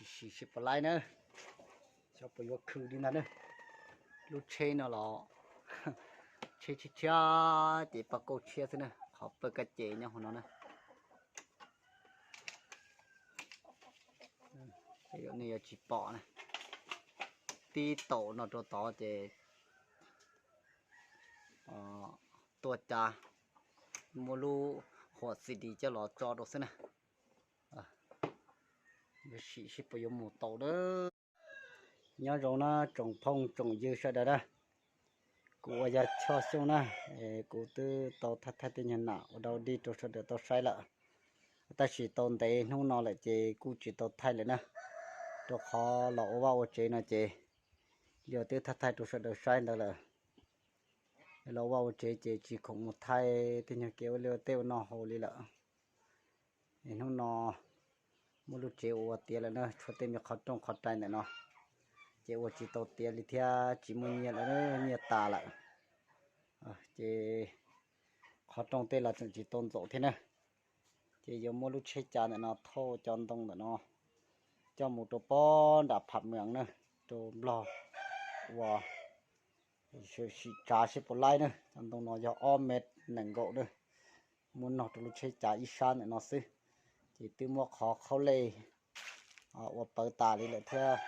Sim seb puas laib na, xyov puas yuav khwv li ntag na. Lub tsheb no los tsheb tshiab tshiab ces pab kauj tshiab xwb na, qhov pawg kab ces nyob hauv no na. Nej yuav tsis pom na, tib taum no rau tod ces tuaj cav, muab lub huam xi dis coj los tso rau xwb na. Sim seb puas yuav mus tau na. Nyob zoo na tsoom phooj tsoom ywg sawv daws na. Kuv ua yog Choj Xyooj na, kuv twb tau thaij thaij tej nyuag nam ua dau dig rau sawv daws tau saib lawm. Tab sis tau ntev hnub no lawm ces kuj tsis tau thaij lawm na, rau qhov los ua vaj ua tsev no ces yog twb thaij thaij rau sawv daws saib ntawd lawm. Los ua vaj ua tsev ces tsis khoom mus thaij tej nyuag kev ua liaj ua teb ua noj haus li lawm. Hnub no muab lub tsev ua tiav lawm na, tshuav tej me qhov rooj qhov rai ntawm no ces ua tsis tau tiav li thiab tsis muaj nyiaj lawm, nyiaj tas lawm. Ces qhov rooj tej los tseem tsis tau ntxaum thiab na. Ces yuav muab lub tsheb cav ntawm no thauj cov ntoo ntawm no coj mus rau pob nram Pham Mees na, rau Nplog ua sim tsav seb puas laib na. Cov ntoo no yog ob mev nees nkaum na, muab nog rau lub tsheb cav ib sab ntawm no xwb. Ces twb muab qhov khaub lej ua pawv tas li lawm thiab,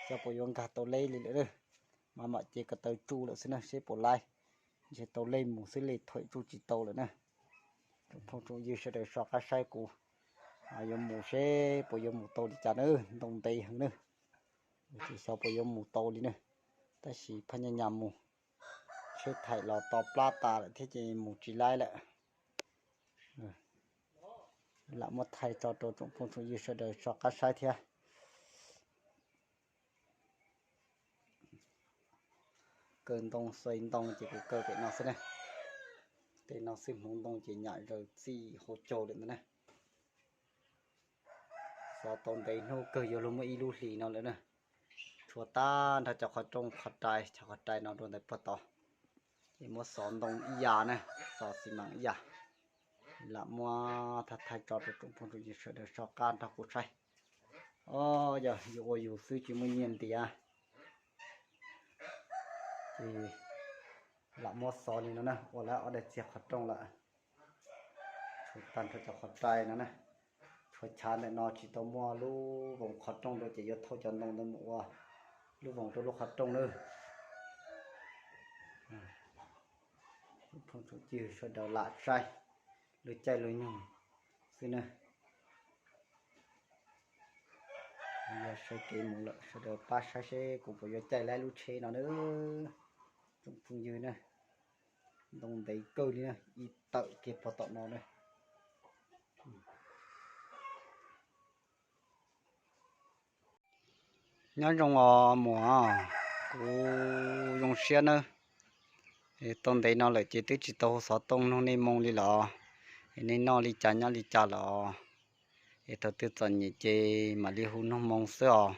xyov puas yuav nkag tau lej li lawm na. Mas mam ces ko taw tsuj lawm xwb na seb puas laib. Ntshe tau lej mus xwb, lej thuam tsuj tsis tau lawm na. Tsoom phooj tsoom ywg sawv daws soj qab saib kuv yuav mus seb puas yuav mus tau li cas na, ntoo ntev heev na. Ces xyov puas yuav mus tau li na, tab sis phaj nyaj nyas mus. Tsheb thaim los to plab tas lawm thiab ces mus tsis laib lawm. Lam muab thaij tso rau tsoom phooj tsoom ywg sawv daws soj qab saib thiab. Kaw ntoo xuas ntoo ces kuv kaw pem no xwb na. Tej no xwb, hmoov ntoo ces nyam zaws txij hauv caug lawm ntag na. Xov tau ntev hnub kawg yuav luag muaj ib lub hlis no lawm na. Tshuav tag nrho cov qhov rooj qhov rai, cov qhov rai no rau ntawm puag tod. Ces muab xov ntoo ib yam na, xov xi mas ib yam. Lam muab thaij thaij tso rau tsoom phooj tsoom ywg sawv daws soj qab nrog kuv saib. Yog yus ua yus xwb tsis muaj nyiaj ntiav. Ces lam muab xov li no na, ua lawm ob daim txiag qhov rooj lawm. Tshuav tag nrho cov qhov rai no na. Tshuav chav ntawm no tsis tau muaj lub voos qhov rooj rau ces yuav thauj cov ntoo ntawd mus ua lub voos rau lub qhov rooj na. Phooj ywg sawv daws lam saib, luag caij luag nyoog xwb na. Yog sawv kev mus lawm sawv daws pab saib seb kuv puas yuav caij laib lub tsheb no na. Tsoom phooj ywg na, ntoo ntev kawg li na, ib tawm kiag puag tom no na. Nyob zoo os muam, kuv zoo siab nawb. Tau ntev no lawm ces twb tsis tau hu xov tooj nug nej moo li los, es nej noj li cas nyob li cas los. Es thaum twg txom nyem ces mam li hu nug moo xwb os.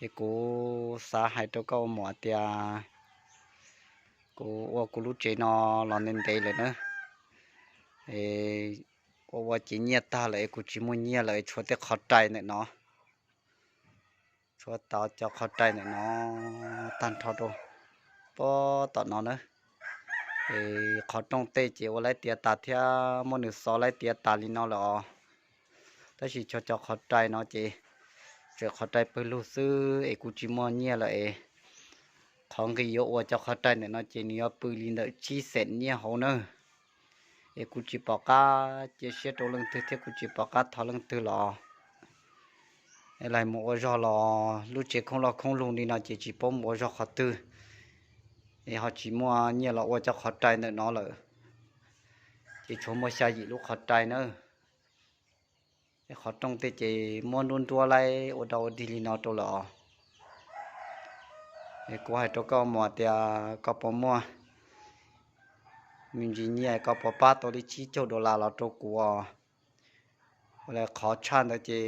Es kuv xav hais rau koj ua muam tias kuv ua kuv lub tsev no los ntev ntev lawm na. Es ua ua ces nyiaj tag lawm es kuv tsis muaj nyiaj lawm es tshuav tej qhov rai ntawm no. Tshuav tau cov qhov rai ntawm no tag nrho rau puag tom no na. Es qhov rooj tej ces ua laib tiav tas thiab, muab nws xov laib tiav tas li no lawm os. Tab sis tshuav cov qhov rai no ces tseem qhov rai pawg lug xwb es kuv tsis muaj nyiaj lawm es qhov nqi yuav ua cov qhov rai ntawm no ces nws yuav pw li ntawm tsib xees nyiaj hauv na. Es kuv tsis pom qab cia siab rau leej twg thiab kuv tsis pom qab thov leej twg los. Es mus ua zog los lub tsev khoob loj khoob lug li no ces tsis paub mus ua zog qhov twg. Es ho tsis muaj nyiaj los ua cov qhov rai ntawm no lawm. Ces tshuav muaj xya yim lub qhov rai na. Es qhov rooj tej ces muab nruab nruab laib ua dog ua dig li no rau lawm os. Es kuv hais rau koj mus tias koj puas muaj me ntsis nyiaj, koj puas pab tau li tsib caug dollar los rau kuv os. Ua li qhov tshaj ntawd ces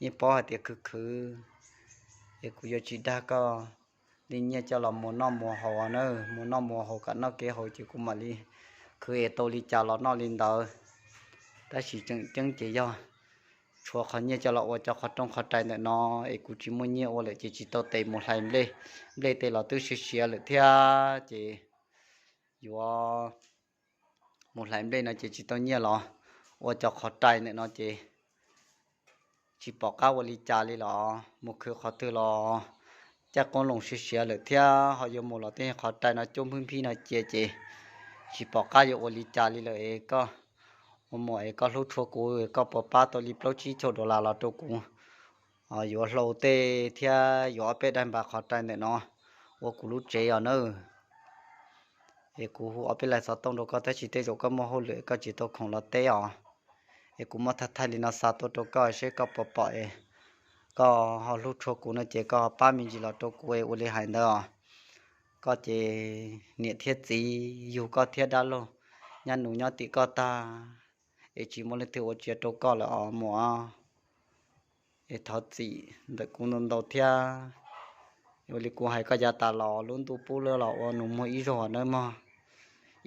yeej paub hais tias khwv khwv, es kuv yuav tsis dag koj li nyiaj coj los muas noj muas haus na, muas noj muas haus kom noj kev haus ces kuv mam li khwv es tau li cas los noj li ntawd. Tab sis tseem ceeb ces yog tshuav qhov nyiaj coj los ua cov qhov rooj qhov rais ntawm no, es kuv tsis muaj nyiaj ua lawm ces tsis tau tes mus hlais nplej. Nplej tej los twb siav siav lawm thiab ces yuav mus hlais nplej no ces tsis tau nyiaj los ua cov qhov rais ntawm no ces tsis pom qab ua li cas li los mus khwv qhov twg los caj qoob loo siav siav lawm thiab ho yuav mus los tej qhov rais no cuab nphwb nphib no cia ces tsis pom qab yuav ua li cas li lawm es koj ua muam es koj hlub tshua kuv, koj puas pab tau li plaub tsib caug dollar los rau kuv yuav hlau tej thiab yuav ob peb daim npas qhov rais ntawm no ua kuv lub tsev os nawb. Es kuv hu ob peb laig xov tooj rau koj tab sis tej zaum koj muaj hauj lwm koj tsis tau khoom los teb os. Es kuv muab thaij thaij li no xa tuaj rau koj seb koj puas pom es koj ho hlub tshua kuv no ces koj ho pab me ntsis los rau kuv es ua li hais ntawd os. Koj ces niam thiab txiv yug koj thiab dab laug nyab nus nyob tim koj tag es tsis muaj leej twg ua tsiaj rau koj lawm os muam. Es thov txim ntawm kuv ntau ntau thiab. Ua li kuv hais koj yav tas los lub ntuj pub lawm los ua nus muag ib zaug nawb mog.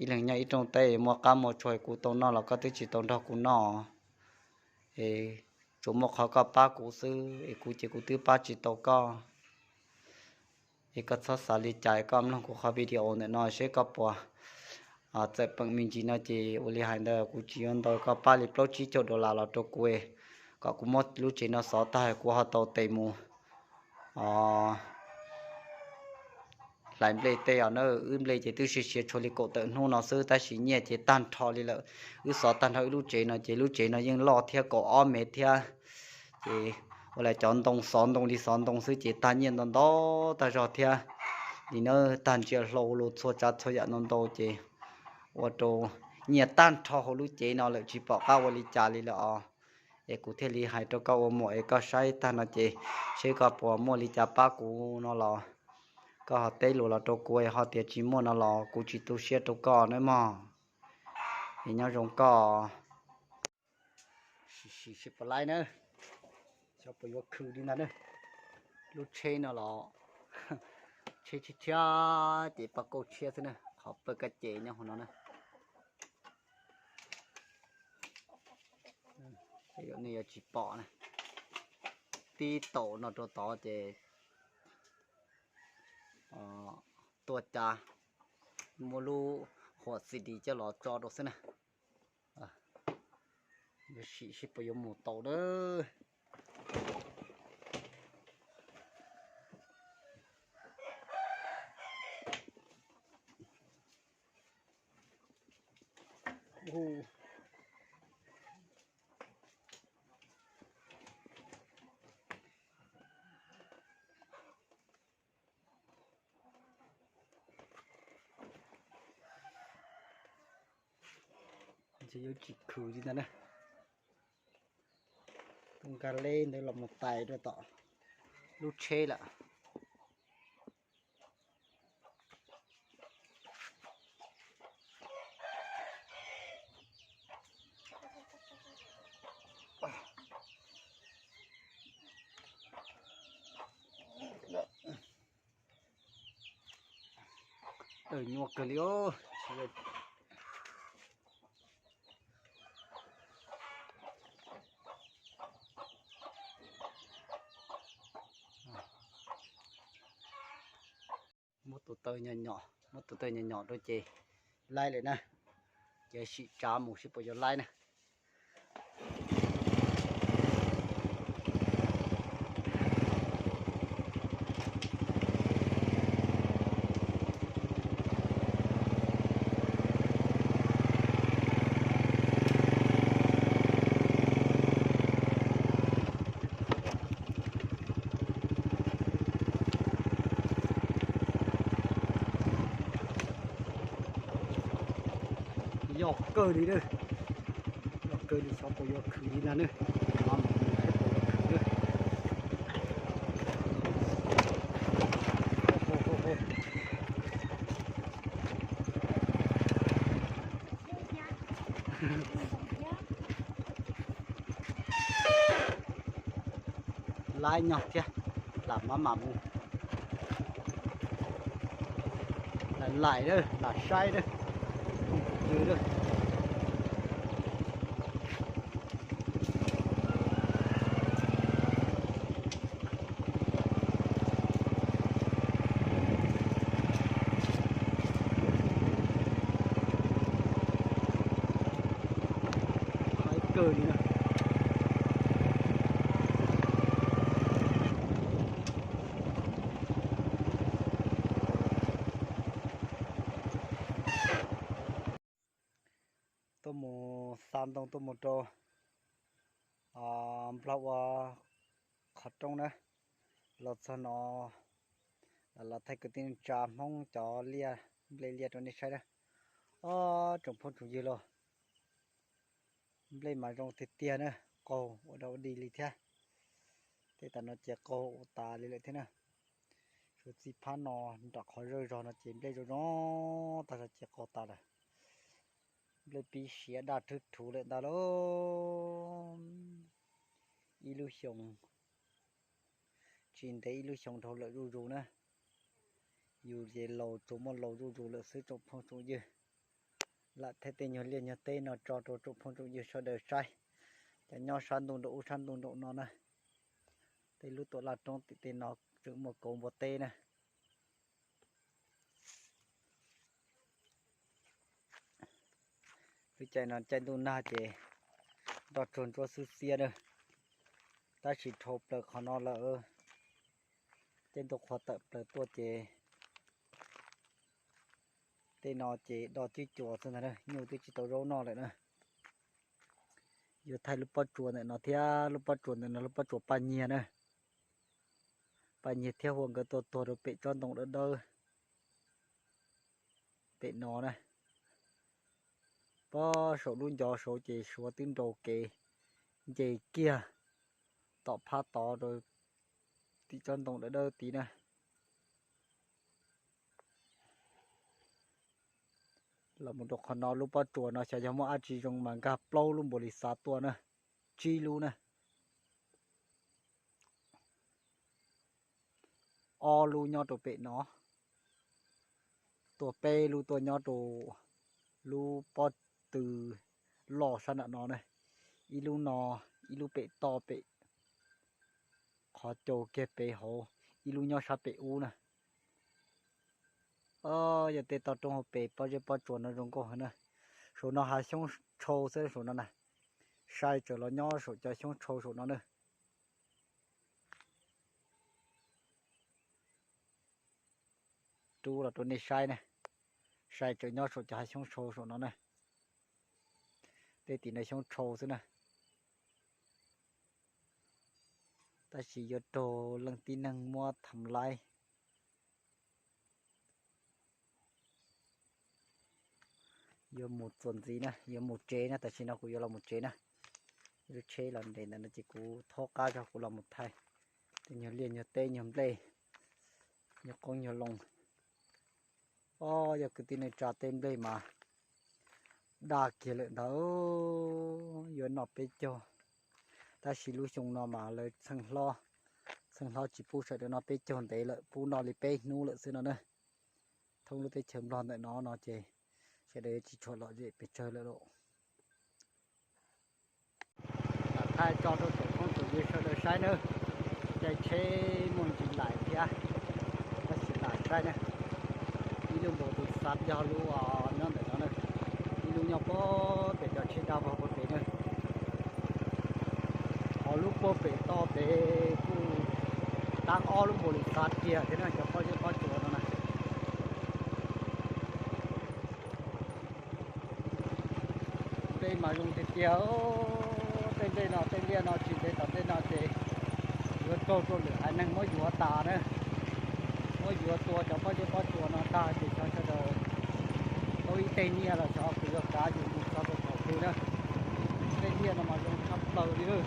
Ib leeg nyob ib rooj teb muaj qab muaj tshuaj kuv tau noj los koj twb tsis tau nrog kuv noj. Es tsuas muaj qhov koj pab kuv xwb es kuv ces kuv twb pab tsis tau koj. Es koj txhob xav li cas, koj mloog kuv qhov video ntawm no seb koj puas txawm peem me ntsis no ces ua li hais ntawd kuv tsis yuav ntau, koj pab li plaub tsib caug dollar los rau kuv kom kuv muab lub tsev no xov tag kuv ho tau tes mus hlais nplej tej os na. Wb nplej ces twb siav siav tshuav li kaum tawm hnub no xwb tab sis nyiaj ces tag nrho li lawm. Wb xov tag nrho wb lub tsev no ces lub tsev no yeej loj thiab kaum ob mev thiab. Ces ua li cov ntoo xov ntoo li xov ntoo xwb ces tag nyiaj ntau ntau tag zog thiab. Li na tag ntsia hlau los txhua tsav txhua yam ntau ntau ces ua rau nyiaj tag nrho hauv lub cev no lawm tsis pom qab ua li cas li lawm os. Es kuv thiaj li hais rau koj ua muam es koj saib tag no ces seb koj puas muaj li cas pab kuv no los koj ho teb lus los rau kuv es ho tias tsis muaj no los kuv tsis tu siab rau koj nawb mog. Es nyob zoo koj. Sim sim seb puas laib na, xyov puas yuav khwv li ntag na. Lub tsheb no los tsheb tshiab tshiab ces pab kauj tshiab xwb na, qhov pawg kab ces nyob hauv no na. Nej yuav tsis pom na, tib taum no rau tod ces tuaj cas muaj lub huam xi dis coj los tso rau xwb na. Yuav sim seb puas yuav mus tau na. Ntshe yuav tsis khwv li ntag na. Tus nqa leb ntawd los mus tais rau tom lub tsheb lawm. Tawm nyuaj kawg li os. Muab tus taw nyom nyom, muab tus taw nyom nyom rau ces laib lawm na. Ces sim tsav mus seb puas yuav laib na. Yog kawg li, yog kawg li, xyov puas yuav khwv li ntag na. Laib nyog thiab, lam maj mam mus. Lam laim na, lam saib na, tus twg na. kawg li na. Tuaj mus xa ntoo tuaj mus rau nplog ua qhov rooj na. Los txog no los thaij kwv tij neej tsa Hmoob cov liaj, nplej liaj rau nej saib na. Ob tsoom phooj tsoom ywg los, nplej mas zoo tiag tiag na, qaug ua dog ua dig li thiab. Tej tam no ces qaug ua tas li lawm thiab na. Suav txij phab no nram qhov zawj zog no ces nplej zoo zoo tag zog ces qaug tas lawm. Nplej pib siav daj rhwb rhuv lawm ntag lauj. Ib lub xyoo, tsis ntev ib lub xyoo dhau lawm zuj zus na. Yus ces laus tsuas muaj laus zuj zus lawm xwb tsoom phooj tsoom ywg. Lam thaij tej nyuag liaj nyuag teb no tso rau tsoom phooj tsoom ywg sawv daws saib. Cov nyob sab ntuj nraum ub sab ntuj nraum no na, tej lub tuam laj roob tim tej no tseem muaj kauv npua teb na. Lub caij no caij ntuj nag ces nroj tsuag ntsuab xwb xiab na, tab sis dhau plaws qhov no lawm, caij ntuj qhuav tawm plaws tuaj ces tej no ces do cwb cua xwb ntag na, nyuj twb tsis tau zaub noj lawm na. Yuav thaij lub pob tsuas ntawm no thiab, lub pob tsuas ntawm no lub pob tsuas Paj Nyiag na. Paj Nyiag thiab Huab nkawd tuaj tuag rau pem tsob ntoo dawb dawb pem no na. Pob saum lub ncov saud ces Suav twb nrau kev nce kiag tom phab tod rau tim tsob ntoo dawb dawb tid na. Los mus rau qhov no lub pob tsuas no xyov yog muaj dab tsi zoo mas nkag plaub lub npaum li xav tuaj na, tsib lub na. Ob lub nyob rau pem no, tuaj peb lub tuaj nyob rau lub pob tw loj sab nram no na. Ib lub no, ib lub pem toj pem qhov cau kiag pem hauv, ib lub nyob sab pem ub na. Yog tej toj roob hauv pes pob zeb pob tsuas no zoo nkauj heev na. Saum no hav xyoob tshau xwb saum no na. Sai tsawm los nyob saum cov xyoob tshau saum no na. Rub los rau nej saib na. Sai tsawm nyob saum cov hav xyoob tshau saum no na. Tej tim no xyoob tshau xwb na. Tab sis yuav raug leej tib neeg muab tham laib. Yuav mus txuas ntxiv na, yuav mus tsev na, tam sim no kuv yuav los mus tsev na. Lub tsheb los nres ntawm no ces kuv thaub qab zog kuv los mus thaij tej nyuag liaj nyuag teb nyuag nplej, nyuag qoob nyuag loo. Ob, yog kwv tij neej tsa tej nplej mas daj kiag lawm ntag, yuav noj peb caug. Tab sis lub xyoo no mas lawv txheej hlob, txheej hlob tsis pub sawv daws noj peb caug ntev lawm, pub noj li peb hnub lawm xwb no na. Thoob lub teb chaws Nplog ntawm no no ces sawv daws yuav tsis tshua lom zem pes tsawg lawm lauj. Lam thaij tso rau tsoom phooj tsoom ywg sawv daws saib nawb. Caij tsheb muaj ntsis laim thiab, tab sis lam saib na. Ib lub npaum tus xav yog lub nyob ntawm no na, ib lub nyob puag pem cov tsheb daj vog puag pem na. Ho lub puag pem toj pem kuj tab ob lub npaum li xav kiag thiab na, cov pob zeb pob tsuas no na. Nplej mas zoo tiag tiag, tej nplej no tej liaj no tsis ntev tom ntej no ces yuav raug rau lwm haiv neeg muab yuav tas na. Muab yuav tua cov pob zeb pob tsuas no tag ces cov sawv daws tau ib teg nyiaj los xyov kuv yuav kav yus mus txog rau thaum twg na. Tej liaj no mas zoo tshaj plaws li lawm.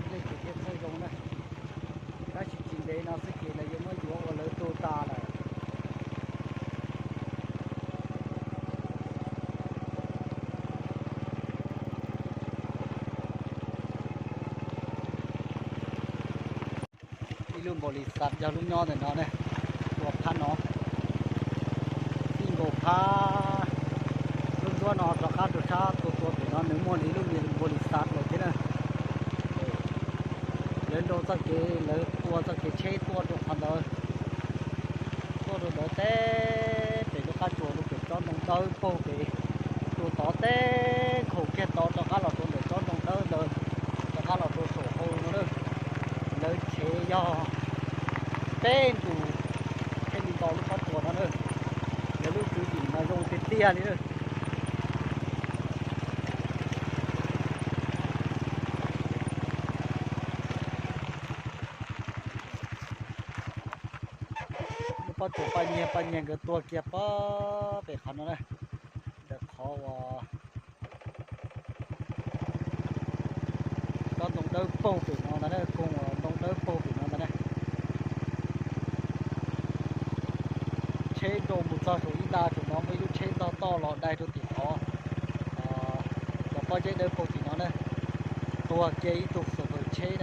Nplej ces thiaj txawj zoo na. Tab sis tsis ntev no xwb ces lawv yuav muab yuav ua lawv tug tas lawm. Ib lub npaum li xav yog lub nyob ntawm no ne, tua phab no, ib nkaus phab lub nruab no rov qab rau sab tua tua pem no nws muaj li ib lub npaum li xav lawm thiab na. Lawv nrau txoj kev, lawv tua txoj kev tsheb tuaj rau qhov ntawd, tuaj rau ntawd teb pem lub qab tsuas rau pem tsob ntoo dawb paug pem, tua Tod teb khaum kiag tod rov qab los rau ntawm tsob ntoo dawb ntawd, rov qab los rau saum hau no na. Lawv chev yog peb ntus thiaj li nto lub pob tsuas no na. Lawv lub tswv yim no zoo tiag tiag li na. Lub pob tsuas Paj Nyiag, Paj Nyiag nkawd tuag kiag pob pem qhov no na, ntawm qhov uas tsob ntoo dawb paug pem no ntag na, koog uas ntoo dawb paug pem no ntag na. Tsheb nrau mus txog saum ib nta saum no muaj ib lub tsheb ntog toj los dai rau tim qhov cov pob zeb dawb paug tim no na. Tuag kiag ib tug xov kawm tsheb